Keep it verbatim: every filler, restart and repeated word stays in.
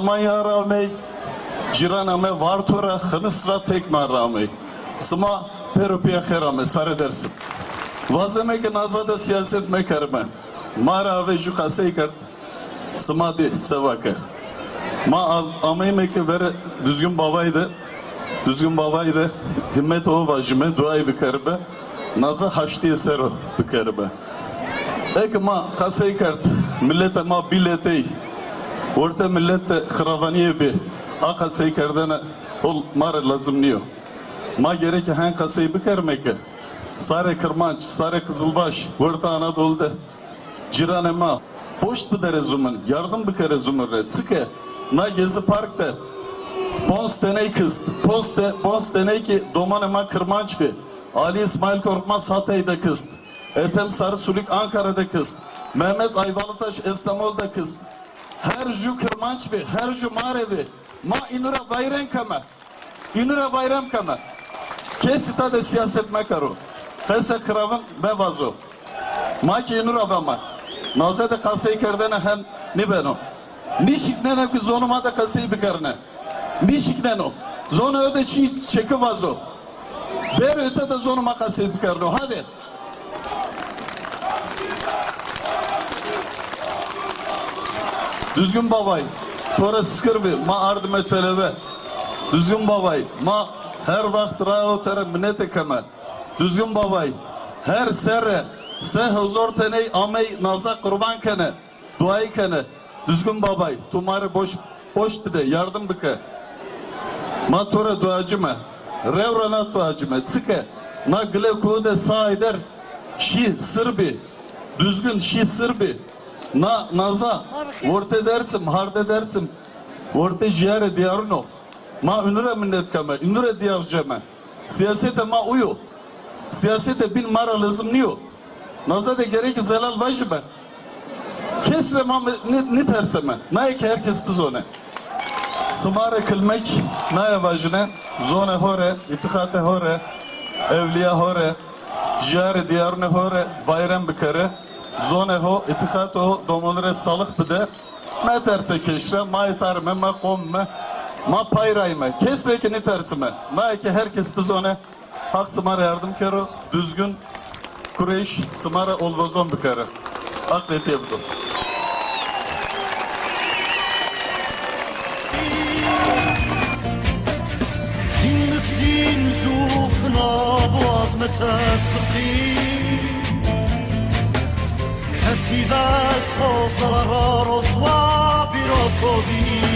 Almanya ra amey, cîran ame Varto ra, Xinis ra, tek ma ra amey. Sima pêro pîya xêr ame, sarê Dêrsim. Vazeme ke naza de sîyaset mekerime. Ma ra ave jû qesey kerd. Sima dî se vake. Ma az ameyme ke verê Duzgin Bavay de, Duzgin Bavay rê himmetê ho vajime, duayî bikerime, naza haştîye ser o bikerime. Eke ma qesey kerd, milete ma bî letey, orte milet de xiravanîye bî, a qesey kerdene hol ma rê lazim nîyo. Ma gereke hen qesey bikerime ke sarê Kirmanc, sarê Qizilbaş, orte Anadolu de cîranê ma poşt biderê zumîn, yardim bikerê zumîn rê. Çike na Gezi Park de ponc teney kist, ponc te-, ponc teney ki domanê ma Kirmanc vî. Ali İsmail Korkmaz Hatay de kist. Ethem Sarısuluk Ankara de kist. Mehmet Ayvalıtaş Estemol de kist. Her jû Kirmanc vî, her jû ma rê vî. Ma înu ra vayren keme. Înu ra vayren keme. Kes îta de sîyaset mekero. Qese xiravin mevazo. Ma kî înu ra veme. Naze de qesey kerdene hen nîbeno. Nîşikneno ki zonê ma de qesey bikerine. Nîşikneno. Zonê ho de çî çeki vazo. Bêro îta de zonê ma qesey bikerino. Hadi. Duzgin Bavay, to rê sikir vî, ma ardime televe. Duzgin Bavay, ma her wext raye ho to rê minete keme. Duzgin Bavay, her serre se hezor teney amey naza qurban kene. Duayî kene. Duzgin Babay, tu ma rê boş, poşt bide, yardim bike. Ma to rê duacime. Rew ra na duacime. Çike na gile kuhu de sa êder şî sir bî. Duzgin şî sir bî. Na naza, orte Dersim, harde Dersim, orte jîyarê dîyarun o. Ma înu rê minnet keme, înu rê dîyar ceme. Sîyasetê ma uyo. Sîyasetê bîn ma ra lazim nîyo. Naza de gerek zelal vajime. Kes rê ma mi-, nî-, nîtersime. Naye ke her kes bizone. Sima rê kilmek naye vajine. Zonê ho rê, îtîqatê ho rê, ewlîya ho rê, jîyarê dîyarunê ho rê vayren bikere. Zonê ho, îtîqatê ho, domonî rê salix bide. Meterse keş ra, ma îta rime, ma qom ime, ma pay ra ime. Kes rê ki nîtersime. Naye ke her kes bizone, Haq sima rê yardim kero, Duzgin Kureyş sima rê olvozon bikero. Haq rê tê bido. Zîn bik zîn zûfna boğazme ters biqî. Tersî vez xo zerara roswa bîra to bî.